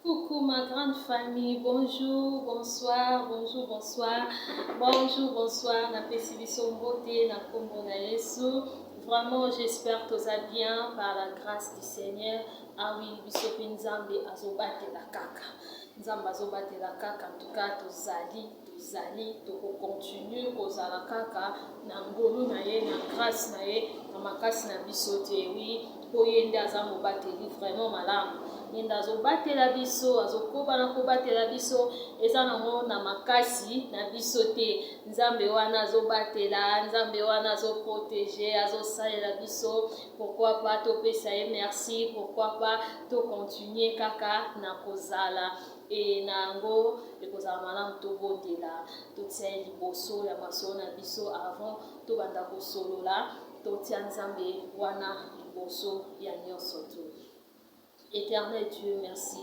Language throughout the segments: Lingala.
Coucou ma grande famille, bonjour, bonsoir, bonjour, bonsoir, bonjour, bonsoir, napesi biso mbote na kombo na Yesu. Vraiment, j'espère toza bien par la grâce du Seigneur. Ah oui, biso pe Nzambe azobatela kaka. Nzambe azobatela kaka, en tout cas tozali, tozali, toko continuer kozala kaka na ngolu na ye, na grâce na ye, na makasi na biso te. Oui, mpo ye nde aza mobateli vraiment malamu. Ye nde azobatela biso, azokoba na kobatela biso, eza nango na makasi na biso te. Nzambe wana azobatela, Nzambe wana azoprotege, azosalela biso. Pourquoi pas topesa ye merci, pourquoi pas tocontinue kaka na kozala e na yango ekozala malamu tobondela, totia ye liboso ya masolo na biso avant tobanda kosolola, totia Nzambe wana liboso ya nyonso tu. Éternel Dieu, merci.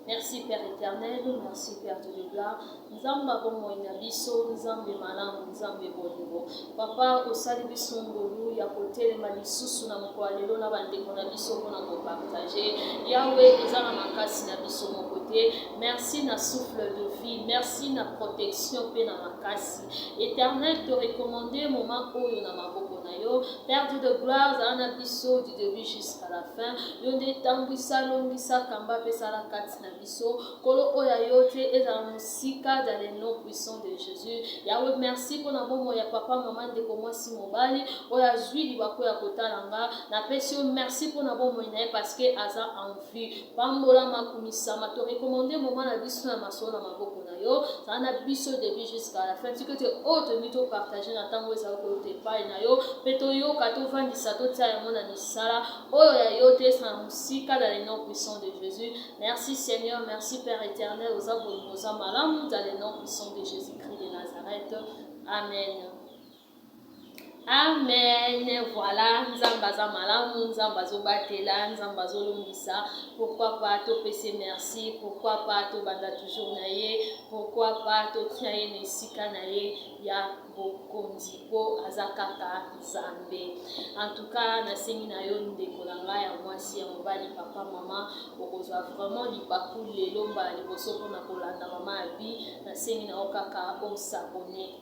Merci Père éternel, merci Père de gloire. Nzambe bomoi na biso, Nzambe malamu, Nzambe bolingo. Papa osali biso ngolu ya kotelema lisusu na mokolo ya lelo na bandeko na biso mpona kopartage. Yahweh eza na makasi na biso moko te. Merci na souffle de vie, merci na protection mpe na makasi. Éternel, te recommande moment oyo na maboko na yo. Père Dieu de gloire, zala na biso du début jusqu'à la fin. Yo nde tambwisa, longisa, kamba mpe sala kati na biso. Nkolo oyo ya yo te ezala mosika dans le nom puissant de Jésus. Yahweh, merci mpona bomoi ya papa, mama, ndeko mwasi, mobali oyo azwi libaku ya kotala nga. Napesi yo merci mpona bomoi na ye parce que aza en vie. Pambola, makumisama, to recommande moment na biso na masolo na maboko na yo. Zala na biso début jusqu'à la fin. Tika ete oyo tolingi topartage na ntango ezala koyota epai na yo mpe toyoka, tovandisa, totia yango na misala. Oyo ya yo te ezala mosika dans le nom puissant de Jésus. Merci Seigneur, merci Père éternel, oza bolingo, oza malamu dans le nom puissant de Jésus-Christ de Nazareth. Amen. Amen. Voilà, Nzambe aza malamu, Nzambe azobatela, Nzambe azolongisa. Pourquoi pas topese merci, pourquoi pas tobanda toujours na ye, pourquoi pas totia ye na esika na ye ya bokonzi mpo aza kaka Nzambe. En tout cas, nasengi na yo ndeko na ngai ya mwasi, ya mobali, papa, mama, okozwa vraiment libaku lelo mbala liboso mpona kolanda mama Abi. Nasengi na yo kaka osabone.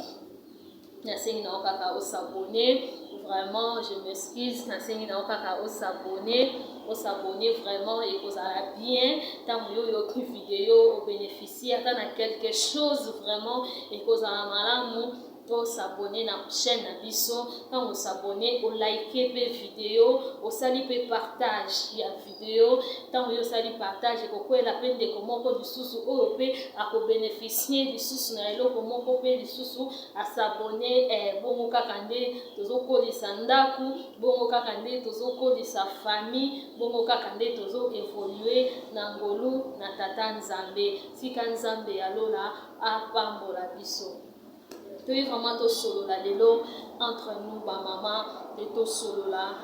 Nasengi na yo kaka osabone. Vraiment, je m'excuse, nasengi na yo kaka osabone. Osabone vraiment ekozala bien ntango yo oyoki video obénéficie ata na quelque chose, vraiment ekozala malamu tosabone na chaîne na biso. Ntango osabone, olike mpe video, osali mpe partage ya video. Ntango yo osali partage, ekokwela mpe ndeko moko lisusu oyo mpe akobénéficie lisusu na eloko moko mpe lisusu asabone. Bongo kaka nde tozokolisa ndako, bongo kaka nde tozokolisa famille, bongo kaka nde tozoévolue na ngolu na Tata Nzambe. Tika Nzambe ya lola apambola biso. Toyi vraiment tosolola lelo entre nous bamama mpe tosolola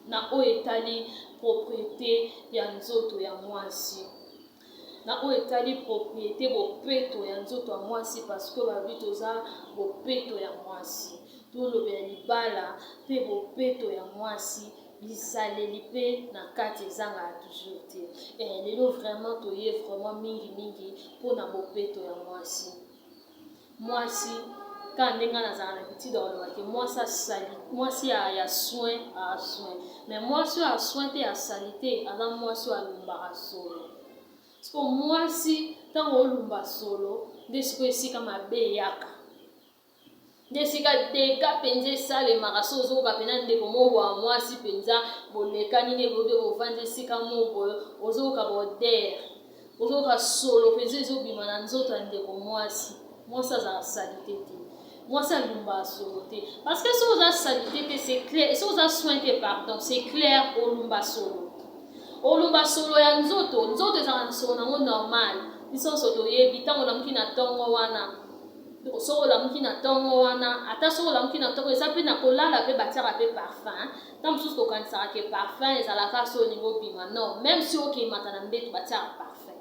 na oyo etali propriété ya nzoto ya mwasi, na oyo etali propriété, bopeto ya nzoto ya mwasi, parce que babi toza bopeto ya mwasi. Tolobela libala mpe bopeto ya mwasi, bizaleli mpe na kati ezangaka toujours te. Lelo vraiment toye vraiment mingimingi mpona bopeto ya mwasi. Mwasi kaka ndenge nazala na habitude ya koloba ke mwasi asali, mwasi ya soin a soin, mais mwasi oyo asoin te, asali te, aza mwasi oyo alumbaka solo. Siko mwasi ntango olumba solo nde sikoyo esika mabe eyaka, nde esika dega mpenza esalemaka. So ozokoka mpena ndeko moko ya mwasi mpenza, bolekani nde bobe, bovandi esika moko boye, ozokoka baodeur, ozokoka solo mpenza ezobima na nzoto ya ndeko mwasi. Mwasi azala saleté te, mwasi alumbaka solo te, parce que soki oza saleté te, c'est clair, soki oza soin te, pardon, c'est clair olumba solo, olumba solo ya nzoto. Nzoto ezalaka na solo nango normal. Biso nyonso toyebi ntango olamuki na ntongo wana, soki olamuki na ntongo wana, ata soki olamuki na ntongo, eza mpe na kolala mpe batiaka mpe parfum. Ntango mosusu tokanisaka ke parfum ezalaka so olingi obima. Non, même si okemata na mbeto, batiaka parfum.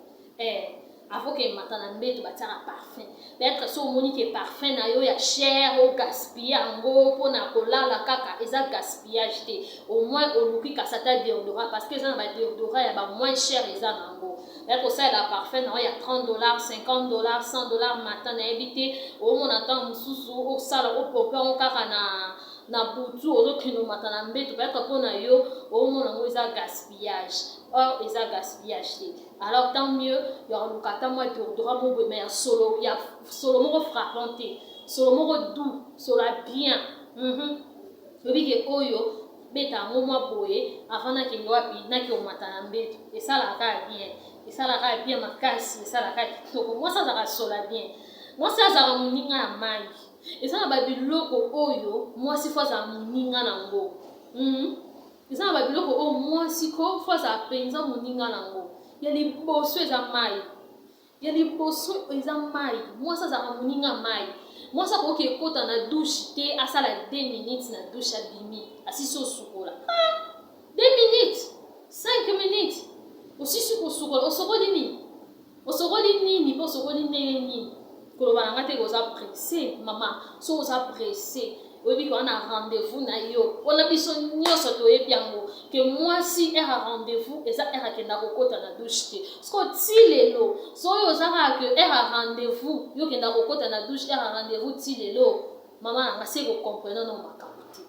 Avant ke mata na mbeto, batiaka parfum. Peut-être so omoni ke parfum na yo ya cher, ogaspille yango mpona kolala kaka, eza gaspillage te. Au moins oluki kasi ata déodorant, parce que eza na badéodorant ya bamoins cher, eza nango. Peut-être osalela parfum na yo ya 30 dollars, 50 dollars, 100 dollars matin, nayebi te. Omona ntango mosusu osala opompe yango kaka na butu, ozokende omata na mbeto. Peut-être mpona yo omona yango eza gaspillage, or eza gaspillage te. Alors tant mieux ya koluka ata mwa déodorant moko boye, mais ya solo, ya solo moko frappant te, solo moko doux, solo ya bien. Oyebi ke oyo beta yango mwa boye avant nakende wapi, nake omata na mbeto, esalaka bien, esalaka bien makasi, esalaka kitoko. Mwasi azalaka solo ya bien, mwasi azalaka moninga ya mai. Eza na babiloko oyo mwasi faut azala moninga nango. Eza na babiloko oyo mwasi ko faut azala mpenza moninga nango. Ya liboso eza mai, ya liboso eza mai. Mwasi azalaka moninga mai. Mwasi akoki ekota na douche te, asala 2 minutes na douche, abimi, asisi osukola. Ah, 2 minutes, 5 minutes, osisi kosukola, osokoli nini? Osokoli nini? Mpo osokoli ndenge nini? Koloba na nga te oza pressé, mama. So oza pressé, oyebi ke wana rendez-vous na yo mpona biso nyonso toyebi yango ke mwasi, heure ya rendez-vous eza heure akenda kokota na douche te. Siko ti lelo, so oyo oza kaka ke heure ya rendez-vous yo okenda kokota na douche heure ya rendez-vous ti lelo, mama nanga, se kocomprendre no makambo te.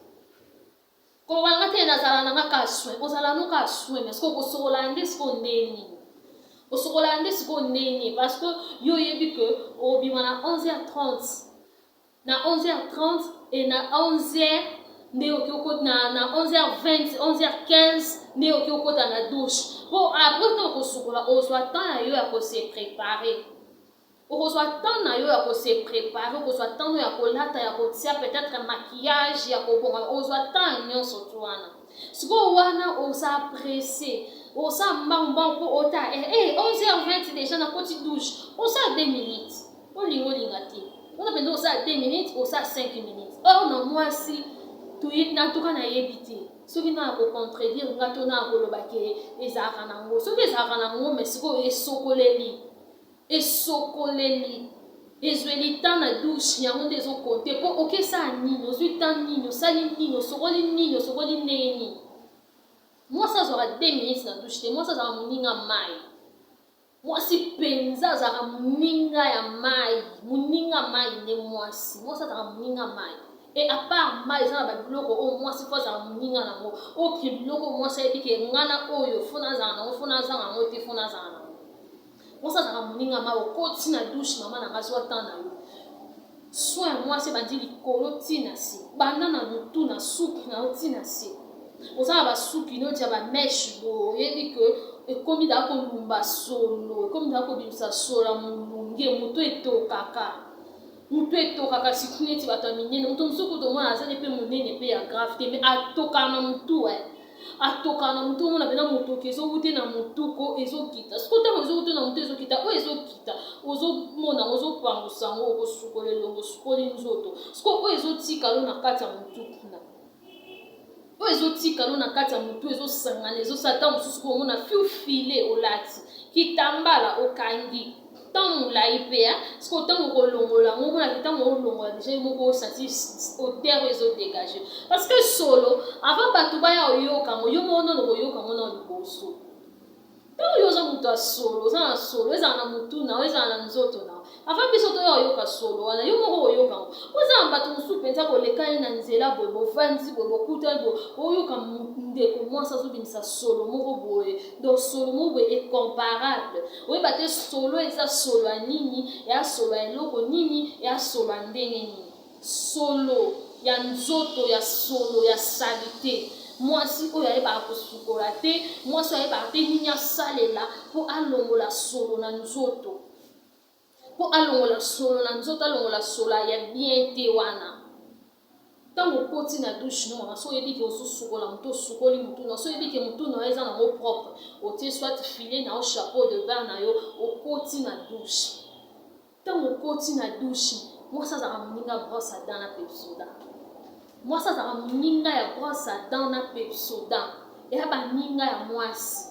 Koloba nanga te nazala nanga ka soin, ozala no ka soin, mais siko kosokola nde siko ndeni, osokola nde sikoyo ndeni? Parce que yo oyebi ke obima na 11h30, na 11h30 et na 11h nde oki okota na 11h20, 11h15 nde oki okota na douche. Po après ntango kosukola, ozwa temps na yo ya kose préparer, okozwa temps na yo ya kose préparer, okozwa temps ya kolata, ya kotia peut-être maquillage, ya kobonga, ozwa temps nyonso tu wana. Sikoyo wana oza pressé, oza mbangu mpo ota 11h20 déjà nakoti douche, osala 2 minutes, olinga olinga te, wana mpenza osala 2 minutes, osala 5 minutes. Or na mwasi natuka, nayebi te soki na kocontredire nga to na koloba ke ezalaka nango, soki ezalaka nango. Mais sikoyo esokoleli, esokoleli, ezweli temps na douche, yango nde ezocompter. Mpo okesala nini? Ozwi temps nini? Osali nini? Osokoli nini? Osokoli ndenge nini? Mwasi azwaka 2 minutes na douche te. Mwasi azalaka moninga mai. Mwasi mpenza azalaka moninga ya mai, moninga mai nde mwasi. Mwasi azalaka moninga mai. Et à part mai, eza na babiloko oyo mwasi faut azala moninga nango. Oke biloko mwasi ayebi ke nga na oyo faut nazala nango, faut nazanga yango te, faut nazala nango. Mwasi azalaka moninga mai. Okoti na douche, mama nanga, azwa temps na yo. Soin ya mwasi ebandi likolo ntina se, banda na motu, na suki na yo ntina se. Oza na basuki noti ya bamèches boye, oyebi ke ekomi daa kolumba solo, ekomi daa kobimisa solo ya molunge, motu etokaka, motu etokaka, surtout neti bato ya minene. Moto mosusu kutu omona aza ne mpe monene mpe ya grave te, mais atokaka na motu, atokaka na motu. Omona mpena motoki ezowute na motuko, ezokita. Siko ntango ezowute na motu, ezokita, oyo ezokita, ozomona, ozopangusa yango, okosukola elongo, osukoli nzoto. Siko oyo ezotikalo na kati ya motu kuna, oyo ezotikalo na kati ya motu, ezosangana, ezosala. Ntango mosusu komona fiu file, olati kitambala, okangi ntango molai mpe. Siko ntango okolongola yango, omonaki ntango olongola déjà, yo moko osanti odeur oyo ezodégage, parce que solo, avant bato baya oyoka yango, yo moko nono koyoka yango na liboso. Ntango yo oza moto ya solo, oza na solo, ezala na motu na yo, ezala na nzoto na yo, avant biso toya oyoka solo wana, yo moko oyoka yango. Oza na bato mosusu mpenza, koleka ye na nzela boye, bovandi boye, bokutani boye, oyoka ndeko mwasi azobimisa solo moko boye. Donc solo moko boye incomparable, oyeba te solo eza solo ya nini, eya solo ya eloko nini, eya solo ya ndenge nini, solo ya nzoto, ya solo ya saleté. Mwasi oyo ayebaka kosukola te, mwasi oyo ayebaka te nini asalela mpo alongola solo na nzoto, mpo alongola solo na nzoto, alongola solo ya bien te wana. Ntango okoti na douche no, mama, so oyebi ke ozosukola motu, osukoli motu na so, oyebi ke motu na yo eza nango propre, otie soit filet na yo, chapeau de bain na yo, okoti na douche. Ntango okoti na douche, mwasi azalaka moninga brosse à dents na Pepsodent. Mwasi azalaka moninga ya brosse à dents na Pepsodent, eya baninga ya mwasi.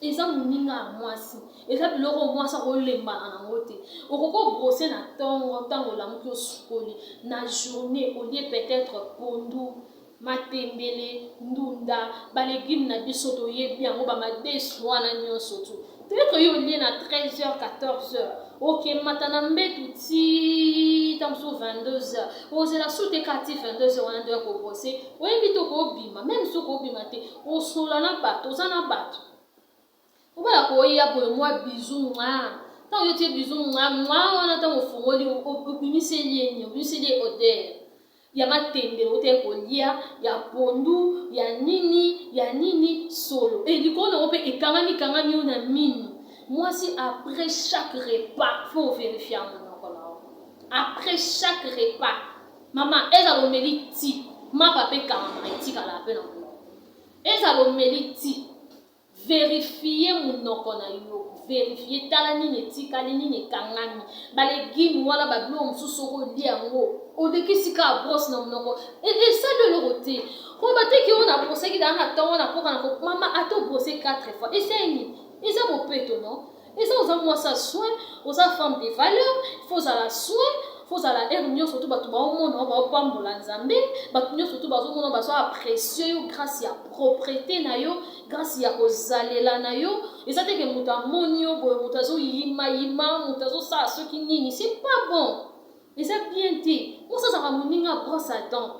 Eza moninga ya mwasi. Eza biloko oyo mwasi akolembana na yango te. Okoki ko brosser na ntongo ntango olamuki osukoli. Na journée olie peut-être pondu, matembele, ndunda, ba légumes na biso toyebi yango, bamadesu wana nyonso tu. Peut-être yo olie na 13h, 14h, okemata na mbetu ti ntango mosusu 22h, ozela su te kaka ti 22h wana nde ya kobrosser. Oyebi te okobima, même soki okobima te, osola na bato, oza na bato, obala koya boye mwa bisou mwa. Ntango yo tie bisou mwa mwa wana, ntango ofungoli, obimiseli ye nini? Obimiseli ye odeur ya matembele otali kolia, ya pondu, ya nini ya nini, solo e likolo nango mpe ekangami kangami yo na minu. Mwasi, après chaque repas, faut vérifier monoko na yo. Après chaque repas, mama, ezala omeli ti mapa mpe ekangamaka, etikalaka mpe na monoko. Ezala omeli ti, vérifier monoko na yo, vérifier, tala nini etikali, nini ekangami, ba légumes wana, babiloko mosusu. Soki olia yango, olekisi kaka brosse na monoko, esali eloko te. Po bateki oyo na broseki daa na ntongo na poka na mama, ata obrosser 4 fois, esali nini? Eza bopeto non? Eza oza mwasi ya soin, oza femme de valeur, faut ozala soin, faut ozala heure nyonso to bato baomona, baopambola Nzambe. Bato nyonso to bazomona, bazo apprécier yo grâce ya propreté na yo, grâce ya kozalela na yo. Eza te ke moto amoni yo boye, moto azoyimayima, moto azosala soki nini. C'est pas bon, eza bien te. Mwasi azalaka moninga brosse à dent.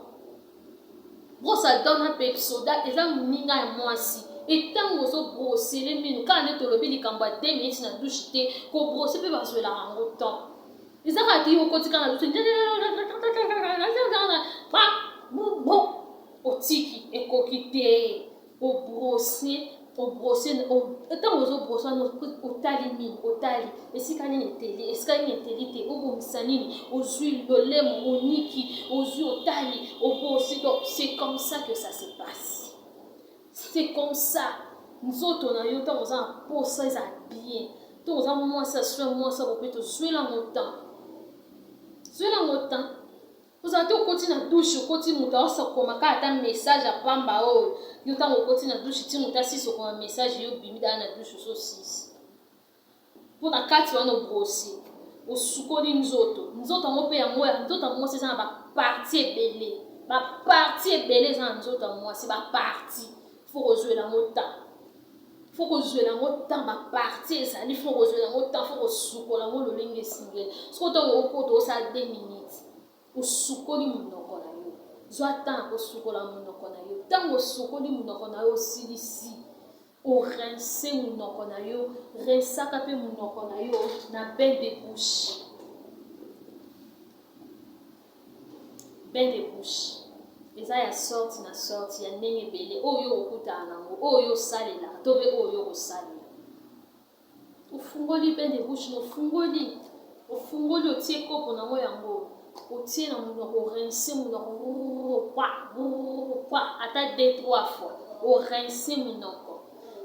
Brosse à dent na Pepsoda eza moninga ya mwasi. Etango ozobrosser mino kaka nde tolobi likambo ya 2 minutes na douche te. Kobrosser mpe bazwelaka yango temps. Eza kaka te okoti kaka na douche, bon, otiki, ekoki te. Obrosser, obrosser, ntango ozobrosser wana, otali nini? Otali esika nini eteli, esika nini eteli te, obongisa nini. Ozwi lolemo, oniki, ozwi, otali, obrosser. Donc c'est comme ça que ça se passe, c'est comme ça. Nzoto na yo, ntango oza na posa eza bien, ntango oza mwasi ya soin, mwasi ya bopeto, ozwelango temps, zwelango temps. Ozala te okoti na douche, okoti, moto aosakoma kaka ata message ya pamba oyo. Yo ntango okoti na douche ti moto asisi okoma message, yo obimi dala na douche, ososisi mpo na kati wana obrosser, osukoli nzoto. Nzoto yango mpe, yango ya nzoto ya mwasi eza na baparties ebele, baparties ebele eza na nzoto ya mwasi. Baparties, faut kozwela yango temps, faut kozwela yango temps. Baparties ezali, faut kozwela yango temps, faut kosukola yango lolenge esengeli. Soki ntango okota, osala 2 minutes, osukoli monoko na yo. Zwa temps ya kosukola monoko na yo. Ntango osukoli monoko na yo, osilisi, orincer monoko na yo. Rinsaka mpe monoko na yo na bain de bouche. Bain de bouche eza ya sorte na sorte, ya ndenge ebele, oyo okutana nango, oyo osalelaka to mpe oyo okosalela. Ofungoli bain de bouche na ofungoli, ofungoli, otie kopo nango, yango otie na monoko, orincer monoko pa pa, ata deux trois fois orincer monoko.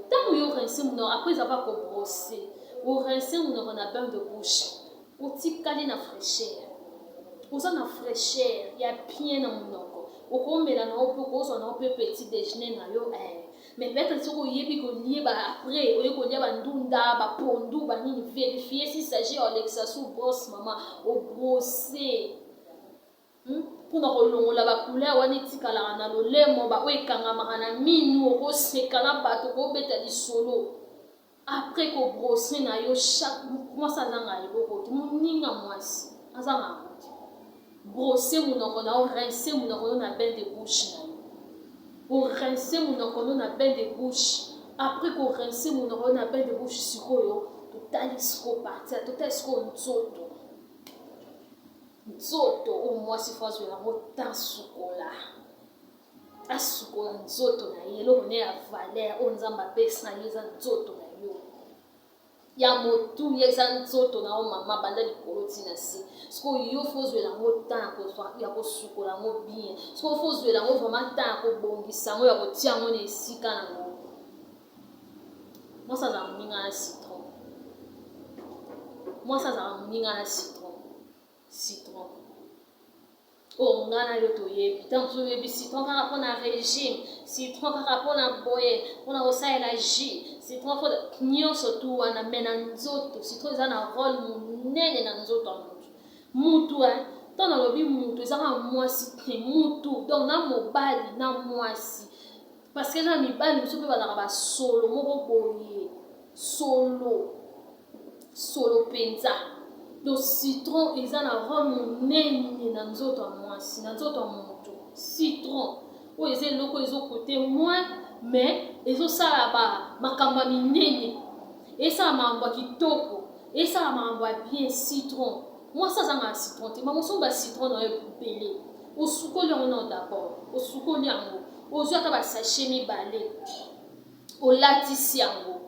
Ntango yo orincer monoko, après eza pa kobrosser, orincer monoko na bain de bouche, otikali na fraîcheur, oza na fraîcheur ya bien na monoko. Okomela na yo mpe okozwa na yo mpe petit déjeuner na yo, eh. Mais peut-être soki oyebi kolie, après oyebi kolia bandunda, bapondu, banini, vérifier s'il s'agit ya olekisa sous brosse. Mama, obrosser mpona kolongola bacouleur wana etikalaka na lolemo, baoyo ekangamaka na minu. Okoseka na bato, okobeta lisolo après kobrosser na yo. Chaque mwasi azanga eloko te, moninga mwasi azanga yango te. Brosser monoko na yo, rincer monoko na yo na bain de bouche na yo. Orincer monoko no na bain de bouche. Après korincer monoko yo na bain de bouche, sikoyo totali sikoyo partie, totali sikoyo nzoto. Nzoto oyo, mwasi faut azwela yango temps, sukola, asukola nzoto na ye. Eloko ne ya valeur oyo Nzambe apesa yo eza nzoto na yo ya motuya, eza nzoto na yo mama, banda likolo ntina se. Sikoyo yo faut ozwela yango temps ya kosukola yango bien. Sikoyo faut ozwela yango vraiment temps ya kobongisa yango, ya kotia yango na esika nango. Mwasi azala moninga na citron. Mwasi azala moninga na citron. Citron. Oyo nga na yo toyebi. Ntango mosusu oyebi citron kaka mpo na régime, citron kaka mpo na boye, mpo na kosalela jus, citron mpo nyonso tu wana, me na nzoto citron eza na role monene na nzoto ya motu. Mutu eh, ntango nalobi mutu eza kaka mwasi te, mutu donc na mobali na mwasi, parce que na mibali mosusu mpe bazalaka basolo moko boye, solo solo mpenza. Donc citron eza na role monene na nzoto ya mwasi, na nzoto ya moto. Citron oyo eza eloko ezokote moins, mais ezosala ba makambo ya minene, esala makambo ya kitoko, esala makambo ya bien. Citron, mwasi azangaka citron te. Bamosomba ba citron na yo ebele, osukoli yango nao d'abord, osukoli yango, ozwi ata basachet mibale, olatisi yango,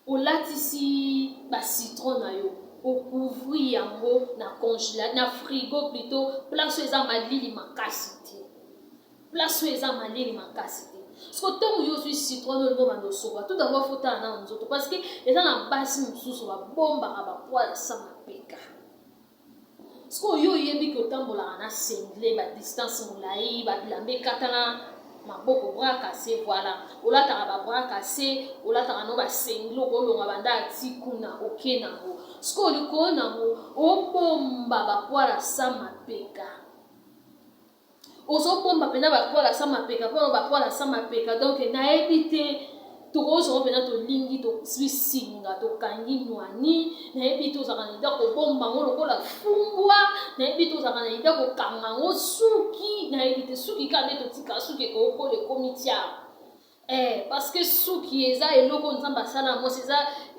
olatisi bacitron na yo, ocouvri yango na congela, na frigo plutôt, place oyo eza malili makasi te, place oyo eza malili makasi te. Siko ntango yo ozwi citron, olingo banda osokola, tout d'abord faut otala na nzoto, parce que eza na basi mosusu babombaka bapoils ya sa mapeka. Sikoyo yo oyebi ke otambolaka na singlet badistance molai, babilamba ekatana maboko, bras cassé, voilà, olataka ba bras cassé, olataka no basinglet, okolonga banda ati kuna oke nango. Sikoyo likolo nango obomba bapoils ya sa mapeka, ozobomba mpenza bapoils ya sa mapeka, mpona bapoils ya sa mapeka. Donc nayebi te, tokozonga mpenza, tolingi tozwi singa, tokangi nwani, nayebi te ozalaka na idée kobomba yango lokola fumbwa, nayebi te ozalaka na idée kokanga yango suki, nayebi te. Suki kaka nde totika suki ekokola, ekomi tiare. Parce que suki eza eloko Nzambe asala mwasi,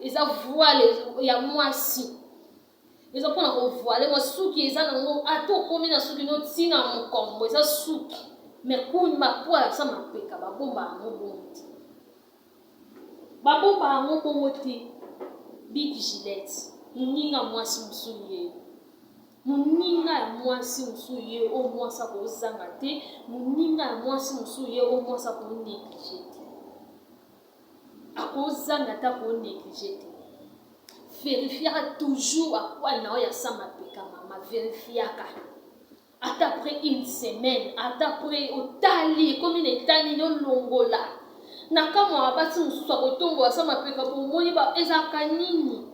eza voile ya mwasi, eza mpona kovoiler mwa suki. Eza nango ata okomi na suki no ntina mokongo, eza suki, mais kuni bapoils ya sa mapeka babomba yango bongo te, babomba yango bongo te. Bic Gillette, moninga mwasi mosusu ye, moninga ya mwasi mosusu ye oyo mwasi akozanga te, moninga ya mwasi mosusu ye oyo mwasi akonégliger te, akozanga te, akonégliger te. Vérifiaka toujours bapoils na oyo ya sa mapeka, mama, vérifiaka ata après une semaine, ata après otali ekomi na etani, olongola. Na kamwa basi mosusu akotombola sa mapeka, bomoni ezalaka nini?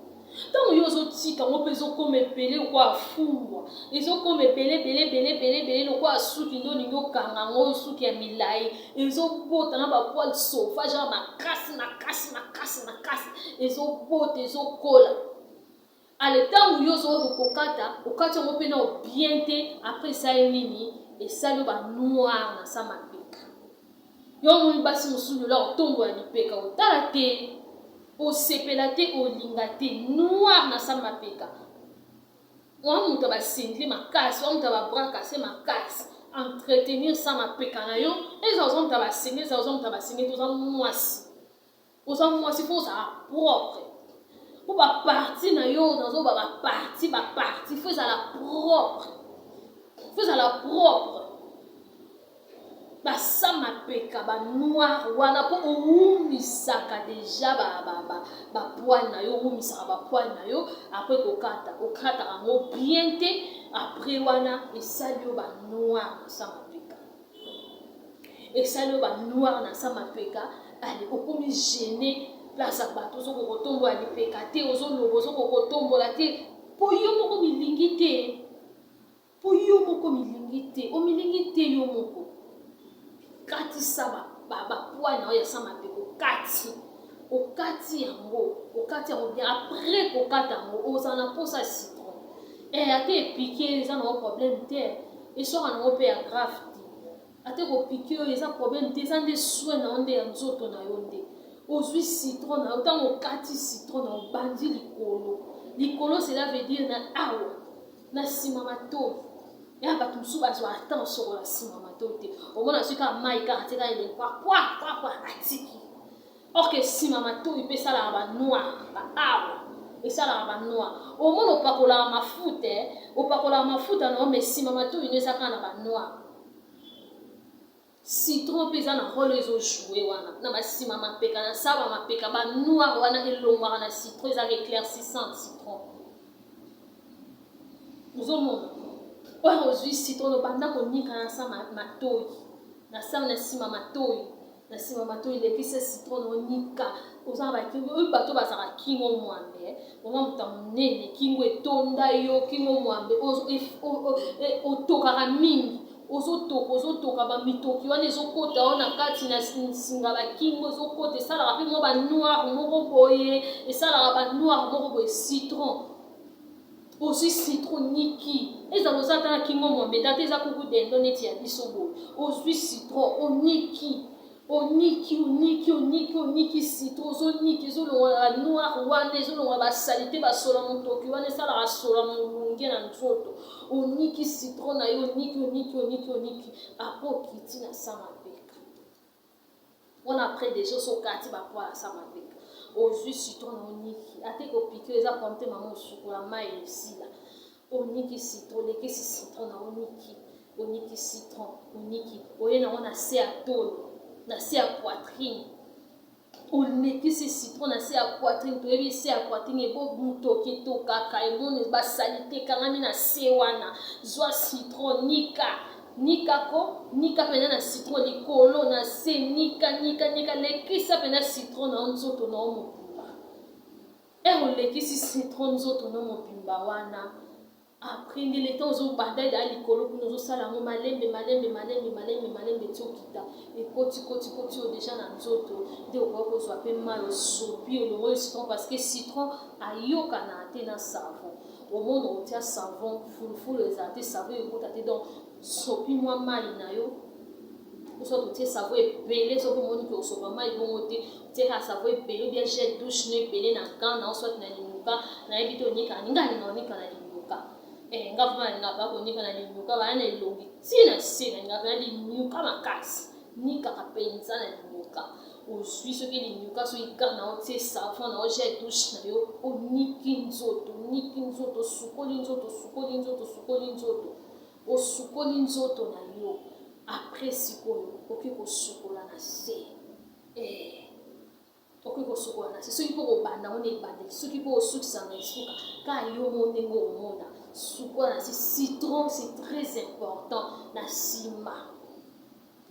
Ntango yo ozotika yango mpe ezokoma ebele lokola fumbwa, ezokoma ebele ebele ebele ebele ebele lokola suki nde olingi okanga yango, suki ya milai, ezobota na bapoils sauvage ya makasi makasi makasi makasi, ezobota, ezokola. Ale ntango yo ozokoki kokata, okati yango mpe na bien te, après esali nini? Esali yo banoir na sa mapeka. Yo omoni basi mosusu lelo otombola lipeka, otala te, osepela te, olinga te, noir na sa mapeka. Wa moto ya basinglet makasi, wa moto ya babras cassé makasi, entretenir sa mapeka na yo. Eza oza moto ya basinglet, eza oza moto ya basinglet, oza mwasi, oza mwasi, faut ozala propre mpo baparties na yo, nazoba baparties, baparties faut ezala propre, faut ezala propre. Basa mapeka banoir wana mpo owumisaka déjà bapoils na yo, owumisaka bapoils na yo, après kokata, okataka yango bien te, après wana esali yo banoir na sa mapeka, esali yo banoir na sa mapeka. Ale okomi gêné place ya bato, ozokoka kotombola lipeka te, ozoloba, ozokoka kotombola te, mpo yo moko milingi te, mpo yo moko milingi te, omilingi te yo moko. Katisa bapoils na oyo ya sa mapeka, okati, okati yango, okati yango bien. Après kokata yango, ozala na mposa ya citron. Ata epiquer, eza nango problème te, eswaka nango mpe ya grave te. Ate kopiquer oyo eza problème te, eza nde soin na yo nde ya nzoto na yo nde. Ozwi citron na yo, ntango okati citron na obandi likolo likolo, cela veut dire na awa na nsima matoi ya bato mosusu bazwa ata osokola nsima matoi te. Omona azwi kaka mai kaka te, kaka elengi kwa kwa kwa kwa, atiki. Or que nsima matoi mpe esalaka banoir, baawa esalaka banoir. Omona opakolaka mafuta, opakolaka mafuta na yo, mais nsima matoi no eza kaka na banoir. Citron mpe eza na rôle ezojouer wana na basima mapeka, na saba mapeka, banoir wana elongwaka na citron, ezaka éclaircissante citron. Ozomona Oyo ozwi citron, obanda konika na sa matoi, na sa na nsima matoi, na nsima matoi, lekisa citron onika. Oza na bakingo oyo, bato bazalaka kingo mwambe, oza moto ya monene, kingo etonda yo, kingo mwambe, otokaka mingi, ozotoka, ozotoka, bamitoki wana ezokota yo na kati na nsinga, bakingo ezokota, esalaka mpe mwa banoir moko boye, esalaka banoir moko boye. Citron, ozwi citron, niki. Ezala oza ata na kingo mwambe te, eza kuku dendo neti ya biso boye, ozwi citron, oniki, oniki, oniki, oniki, oniki citron, ozoniki, ezolongola banoir wana, ezolongola basaleté, basola motoki wana esalaka sola molunge na nzoto. Oniki citron na yo, oniki, oniki, oniki, oniki. Après okiti na sa mapeka wana. Après déjà oso okati bapoils ya sa mapeka, ozwi citron na oniki, ate kopiki eza problème te, mama, osukola mai esila. Oniki citron, olekisi citron na oniki, oniki citron, oniki, oye nango na se ya tolo, na se ya poitrine, olekisi citron na se ya poitrine. Toyebi se ya poitrine ebo motoki etokaka, emoni basaleté ekangami na se wana. Zwa citron, nika, nikako, nika mpenza na citron likolo na se, nika, nika, nika, lekisa mpenza citron na yo nzoto na yo mobimba. Ere olekisi citron nzoto na yo mobimba wana, après nde le temps ozobanda eda likolo kuna, ozosala yango malembe, malembe, malembe, malembe, malembe, ti okita, ekoti, koti, koti oyo déjà na nzoto. Nde okoki kozwa mpe mai, osopi, olongoli citron, parce que citron ayokana te na savon. Omona otia savon, fulufulu ezala te, savon ekota te. Donc sopi mwa mai na yo, soit otie savon ebele. Soki omoni ke osopa mai bongo te, otieka savon ebele ou bien gel douche no ebele na gant na, soit na linuka. Nayebi te onikaka nga, alinga onika na linuka. Nga vraiment nalinga pa konika na linuka, baya na elongi ntina se, nalinga mpena linuka makasi, nikaka mpenza na linuka. Ozwi soki linuka, soki gant na, otie savon na, gel douche na yo, oniki nzoto, oniki nzoto, osukoli nzoto, osukoli nzoto, osukoli nzoto, osukoli nzoto na yo. Après sikoyo okoki kosukola na se, okoki kosukola na se. Soki mpo kobanda ngo na ebandeli, soki mpo osukisa na esuka, ka yo mo ndenge omona. Sukola na se citron, c'est très important. Na nsima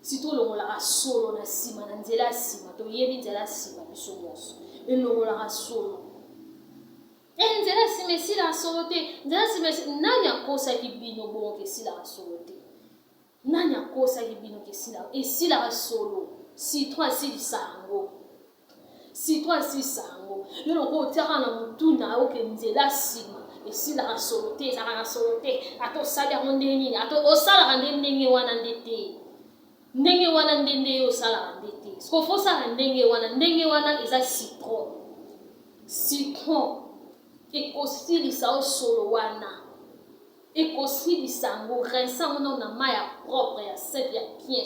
citron elongolaka solo na nsima, na nzela ya nsima. Toyebi nzela ya nsima biso nyonso, elongolaka solo. Nzela ya nsima esilaka solo te. Nzela ya nsima, nani akosaki bino bongo ke esilaka solo te? Nani akosaki bino ke esilaka solo? Citron asilisa yango, citron asilisa yango. Yo lokola otiaka na motu na yo ke nzela nsima esilaka solo te, ezalaka na solo te, ata osali yango ndenge nini, ata osalaka nde ndenge wana nde te, ndenge wana nde nde yo osalaka nde te. Siko faut osala ndenge wana, ndenge wana eza citron. Citron ekosilisa yo solo wana, ekosilisa yango. Rince yango nano na mai ya propre, ya simple, ya bien.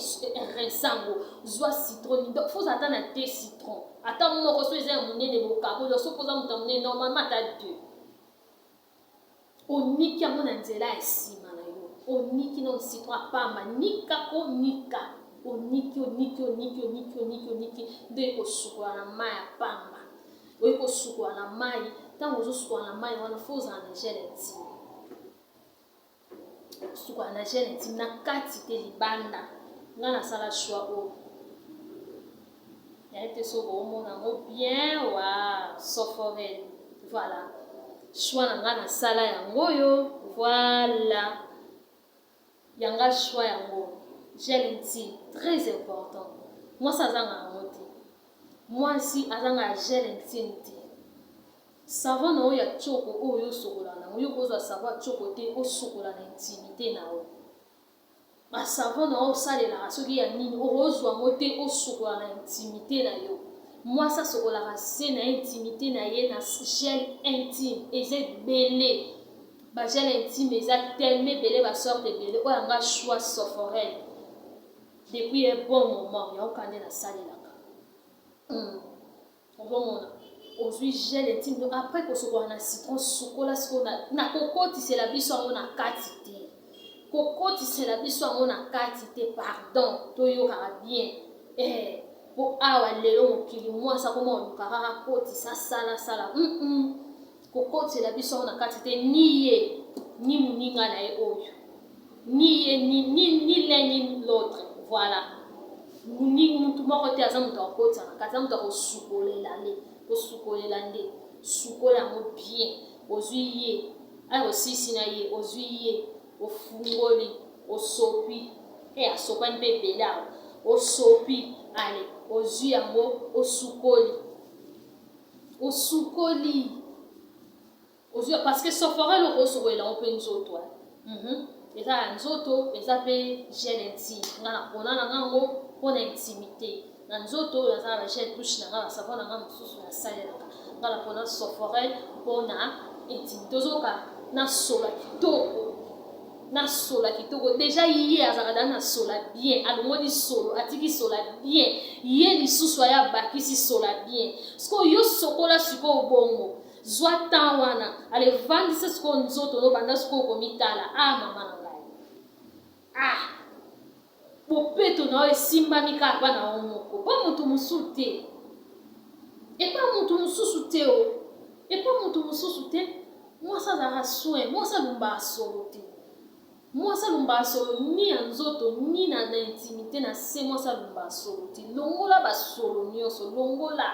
Rince yango, zwa citron, faut ozala ata na deux citron, ata moko so eza ya monene, bokaboli. Soki oza moto ya monene, normalement ata deux. Oniki yango na nzela ya nsima na yo, oniki nano citron apamba, nikako, nika, oniki, oniki, oniki, oniki, oniki, oniki. Nde ekosukola na mai ya pamba. Oyi kosukola na mai, ntango ozosukola na mai wana, faut ozala na gel intime. Sukola na gel intime na kati te, libanda. Nga nasala choix oyo, nayebi te soki boomona yango bien wa Soforel. Voilà choix na nga, nasala yango oyo. Voilà yanga choix yango, gel intime, très important. Mwasi azanga yango te, mwasi azanga gel intime te. Savon na oyo ya tioko oyo osokola nango, yo kozwa savon ya tioko te, osokola na intimité na yo. Basavon na oyo osalelaka soki ya nini, okozwa yango te, osokola na intimité na yo. Mwasi asokolaka se na intimité na ye na gel intime. Eza ebele, bagel intime eza tellement ebele, basorte ebele. Oyo yanga choix, Soforel, depuis un bon moment yango kaka nde nasalelaka. Ozomona, ozwi gel intime no, après kosokola na citron, sukola sikoyo na kokotisela biso yango na kati te, kokotisela biso yango na kati te, pardon. Toyokaka bien, po awa lelo mokili, mwasi akoma oluka kaka kotisa, salasala. Kokotisela biso yango na kati te, ni ye ni moninga na ye oyo. Ni ye ni, ni, ni l'un ni l'autre. Voilà. Ni mutu moko te aza moto akotisa na kati, aza moto akosukolela nde, kosukolela nde. Sukola yango bien. Ozwi ye, ayo osisi na ye, ozwi ye, ofungoli, osopi. Eh, asopani mpe ebele awa. Osopi, ale, ozwi yango, osukoli. Osukoli. Ozwi parce que sophora eloko osokolela yango mpe nzoto. Eza ya nzoto, eza mpe gel intime. Nga na pona na nga ngo mpona intimité. Na nzoto naza na ba gel douche na nga, ba savon na nga mosusu nasalelaka. Nga na pona sophorel mpona intimité. Ozoyoka na sola kitoko. Na sola kitoko. Déjà ye azalaka da na sola bien. Alongoli solo, atiki sola bien. Ye lisusu aya abakisi sola bien. Sikoyo yo sokola sikoyo bongo. Zwa temps wana, ale vandisa sikoyo nzoto no banda sikoyo komitala. Ah mama na ngai. Ah! Bopeto na yo esimbami kaka pa na yo moko. Pa moto mosusu te. Epa moto mosusu te o. Epa moto mosusu te. Mwasi azalaka soin, mwasi alumbaka solo te. Mwasi alumbaka solo ni ya nzoto ni na, na intimité na se, mwasi alumbaka solo te. Longola basolo nyonso, longola.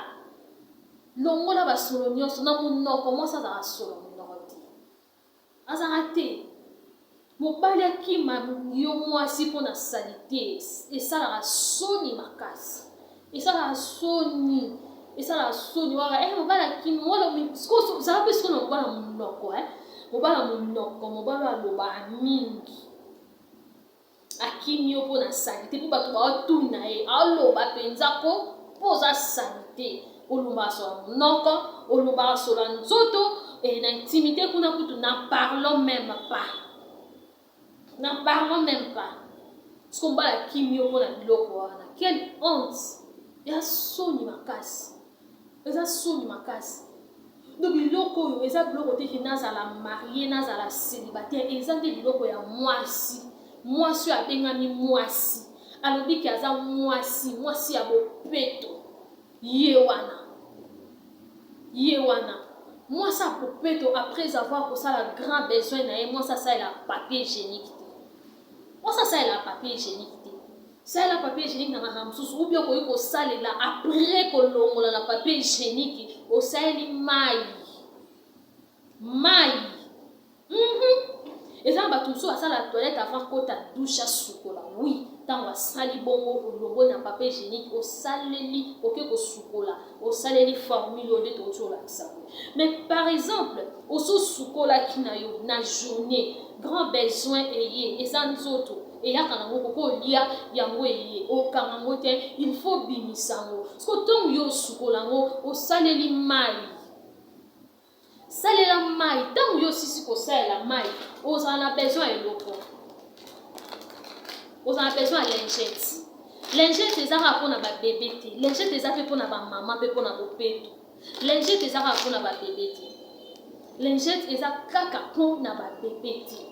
Longola basolo nyonso na monoko, mwasi azalaka solo ya monoko te. Azalaka te. Mobali akima yo mwasi mpo na salite, esalaka soni makasi. Esalaka soni. Esalaka soni waka eh mobali akimi wala sikoyo zala mpe sikoyo na mobali ya monoko eh. Mobali ya monoko, mobali oyo alobaka mingi. Akimi yo mpo na salite, mpo bato baotuna ye, aloba mpenza ko mpo oza salite. Olumbaka solo ya monoko, olumbaka solo ya nzoto, et na intimité kuna kutu n'en parlons même pas. N'en parlons même pas. Siko mobali akimi yo mpo na biloko wana. Quelle honte! Ya soni makasi. Eza soni makasi. Donc biloko oyo eza biloko te ke nazala marié, nazala célibataire, eza nde biloko ya mwasi. Mwasi oyo abengami mwasi. Alobi ke aza mwasi, mwasi ya bopeto. Ye wana. Ye wana. Mwasi ya bopeto après avoir kosala grand besoin na ye, mwasi asalela papier hygiénique te. Mwasi asalela papier hygiénique te. Salela papier hygiénique na makambo mosusu, ou bien okoki kosalela après kolongola na papier hygiénique, osaleli mai. Mai. Eza na bato mosusu asala toilette avant kota douche asukola. Oui, ntango asali bongo olongoli na papier hygiénique, osaleli oke kosukola, osaleli formule oyo nde touti olakisa boye. Mais par exemple, ososukolaki na yo na journée, grand besoin eye, eza nzoto eyaka nango koko olia yango eye, okanga yango te, il faut bimisa yango. Siko ntango yo osukola yango, osaleli mai. Salela mai, ntango yo osisi kosalela mai, ozala na besoin ya eloko. Ozala na besoin ya lingette. Lingette eza kaka mpona ba bébé te. Lingette eza mpe mpona ba mama mpe mpona bopeto. Lingette eza kaka mpona ba bébé te. Lingette eza kaka mpona ba bébé te.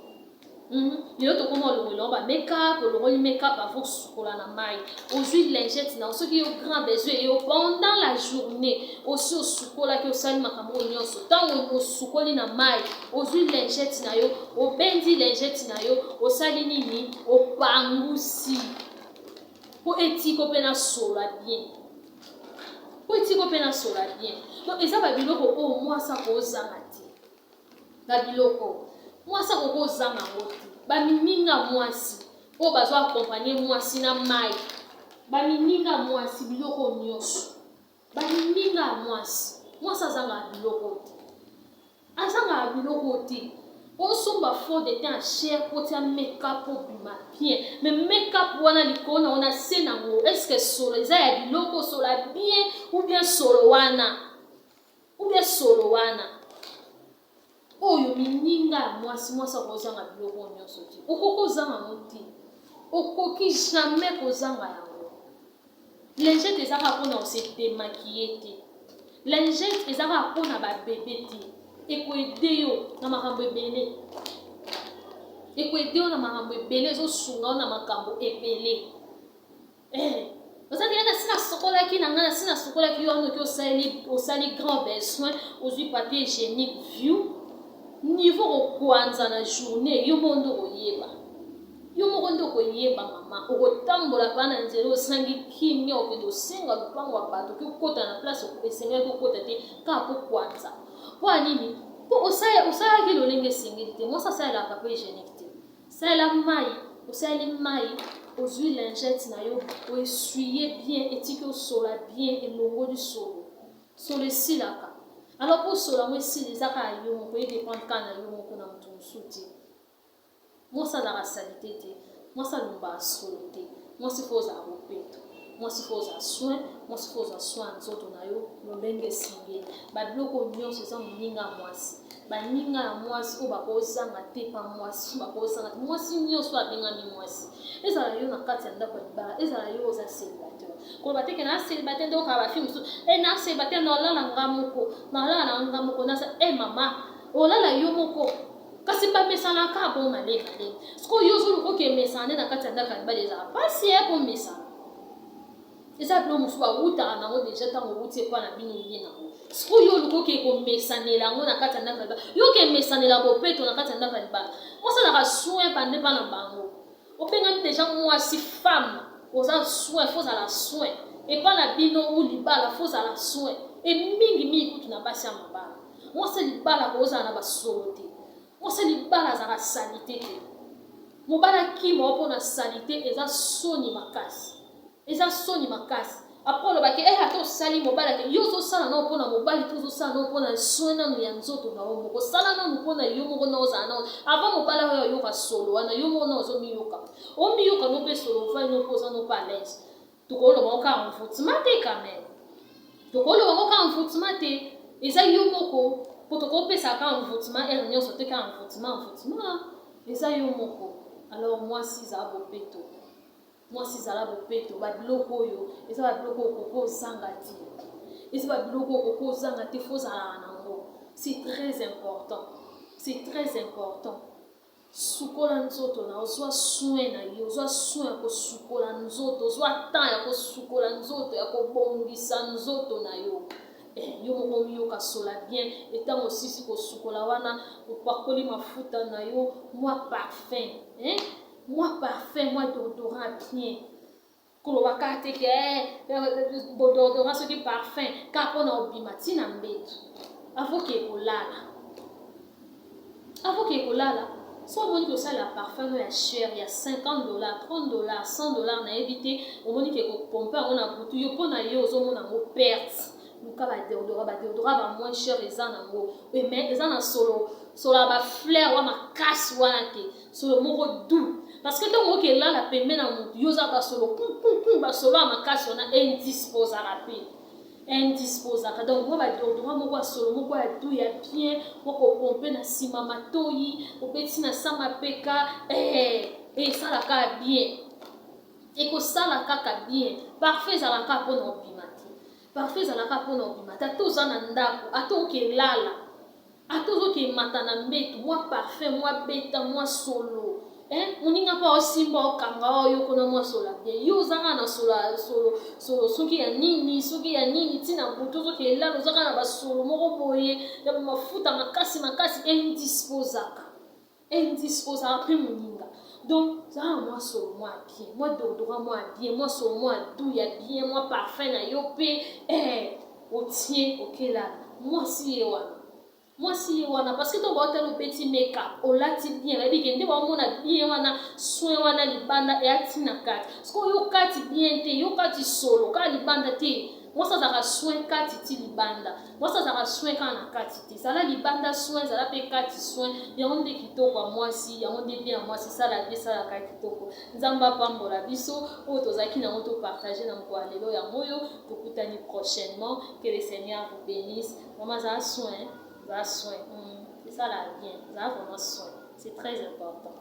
Lelo tokoma olongola ba make-up, olongoli make-up avant kosukola na mai. Ozwi lingette na yo, soki yo grand besoin yo pendant la journée, osi osukolaki, osali makambo oyo nyonso. Ntango osukoli na mai, ozwi lingette na yo, obendi lingette na yo, osali nini? Opangusi. Po etiko mpe na sola bien. Po etiko mpe na sola bien. Donc eza ba biloko oyo mwasi akozanga te. Ba biloko mwasi akoki kozanga yango te. Ba mininga mwasi oyo bazo accompagner mwasi na mai. Ba mininga mwasi biloko nyonso. Ba mininga mwasi. Mwasi azangaka biloko te. Azangaka biloko te. Osomba fond de teint cher po tia make-up obima bien. Mais make-up wana likolo na wana se nango, est-ce que solo eza ya biloko sola bien ou bien solo wana? Ou bien solo wana? Oyo mininga ya mwasi, mwasi akozanga biloko nyonso te. Okoki kozanga yango te. Okoki jamais kozanga yango. Lingette eza kaka mpona ose démaquiller te. Lingette eza kaka mpona ba bébé te. Ekoede yo na makambo ebele. Ekoede yo na makambo ebele, ezosunga yo na makambo ebele. Ozali na si nasokolaki na ngai, na si nasokolaki yo wana oki osali grand besoin, ozwi papier hygiénique view, niveau kokwanza na journée, yo moko nde okoyeba. Yo moko nde okoyeba mama, okotambola pa na nzela ozangi kimia, okende osenga lopango ya bato, oki okota na place esengeli kokota te kaka po kwanza. Mpo ya nini? Mpo osalaki lolenge esengeli te. Mwasi asalelaka papier hygienique te. Salela mayi, osaleli mayi, ozui lingette na yo, o essuyer bien, etiki osola bien, elongoli solo. Solo esilaka. Alors po solo yango esila eza kaka yo moko, e dependre kaka na yo moko na mutu mosusu te. Mwasi azalaka salite te, mwasi alumbaka solo te. Mwasi faut ozala bopeto. Mwasi faut ozwa soin, mwasi faut ozwa soin ya nzoto na yo lolenge esengeli. Ba biloko oyo nyonso eza moninga ya mwasi. Baninga ya mwasi oyo bakozanga te pa mwasi, bakozanga te. Mwasi nyonso abengami mwasi. Ezala yo na kati ya ndako ya libala, ezala yo oza célibataire. Koloba te ke na célibataire nde okaka ba fille mosusu. Eh na célibataire na olala nga moko, na olala na nga moko, na eh mama, olala yo moko. Kasi bamesana kaka bongo malemi malemi. Sikoyo yo ozoluka oke mesana nde na kati ya ndako ya libala ezala pasi ya komesana. Eza biloko mosusu bawutaka nango deja ntango owuti epa na bino ye nango. Sikoyo yo oluka oke komesanela yango na kati ya ndako ya libala. Yo oke mesanela bopeto na kati ya ndako ya libala. Osalaka soin bande bana bango. Obengami deja mwasi femme oza soin faut ozala soin epa na bino ou libala faut ozala soin e mingi mingi kutu na basi ya mabala. Mwasi ya libala akozala na basolo te. Mwasi ya libala azalaka salite te. Mobali akima yo mpo na salite eza soni makasi. Eza soni makasi. Après olobaki eh ata osali mobali ake yo ozosala nao mpo na mobali te ozosala nao mpo na soin nanu ya nzoto na yo moko. Sala nanu mpo na yo moko na ozala nao avant mobali oyo ayoka solo wana yo moko na ozomiyoka. Omiyoka no mpe solo ovandi no mpo oza no mpe à l'aise. Tokoloba ngo kaka envoûtement te quand même. Tokoloba ngo kaka envoûtement te. Eza yo moko po tokopesa kaka envoûtement heure nyonso te kaka envoûtement envoûtement. Eza yo moko. Alors mwasi zala bopeto. Mwasi zala bopeto. Ba biloko oyo eza ba biloko okoki ozanga te. Eza ba biloko okoki ozanga te faut ozalaka nango. C'est très important. C'est très important. Sukola nzoto na yo, zwa soin na yo, zwa soin ya kosukola nzoto, zwa temps ya kosukola nzoto, ya kobongisa nzoto na yo. Eh, yo moko omiyoka sola bien, et tango osisi kosukola wana, opakoli mafuta na yo, mwa parfum, hein? Mwa parfum, mwa deodorant bien. Koloba kaka te ke eh, deodorant soki parfum, kaka mpona obima ti na mbeto. Avant ke kolala. Avant ke kolala, so omoni kosalela parfum no ya cher ya 50 $, 30 $, 100 $, nayebi te, omoni ke kopompe yango na butu yo mpo na yo ozomona yango perte. Luka ba deodorant, ba deodorant ba moins cher eza nango. Mais eza na solo, solo ya ba fleur wa makasi wana te. Solo moko doux. Parce que ntango oke lala pembe na mutu, yo oza ba solo kum kum kum, ba solo ya makasi wana indisposaka pe. Indisposaka. Donc moi ba deodorant moko ya solo moko ya doux ya bien, moko pompe na sima matoyi, obeti na sa mapeka, eh esalaka bien. Ekosala kaka bien. Parfum ezalaka mpona obima te. Parfum ezalaka mpona obima te. Ata oza na ndako, ata okelala, ata ozokemata na mbetu, mwa parfum, mwa beta, mwa solo. Eh, moninga mpo osimba okanga oyo kuna mwa solo bien. Yo oza kaka na solo, solo, solo soki ya nini, soki ya nini, ntina butu ozokelala, oza kaka na basolo moko boye ya mafuta makasi makasi, indisposaka. Indisposaka mpe moninga. Donc, zala mwa solo mwa bien, mwa deodorant mwa bien, mwa solo mwa doux ya bien, mwa parfum na yo mpe eh, otie okelala. Mwasi ye wana. Mwasi ye wana parce que ntango baotala obeti make-up, olati bien, bayebi ke nde baomona bien wana, soin wana libanda eyati na kati. Sikoyo yo kati bien te, yo kati solo, kaka libanda te. Mwasi azalaka soin kati ti libanda. Mwasi azalaka soin kaka na kati te. Zala libanda soin, zala pe kati soin. Yango nde kitoko ya mwasi, yango nde bien ya mwasi, sala bien, salaka kitoko. Nzambe apambola biso, oyo tozalaki nango to partager na mokolo ya lelo yango oyo, tokutani prochainement. Que le Seigneur vous bénisse. Maman, zala soin, zala soin. Esala bien, zala vraiment soin. C'est très important.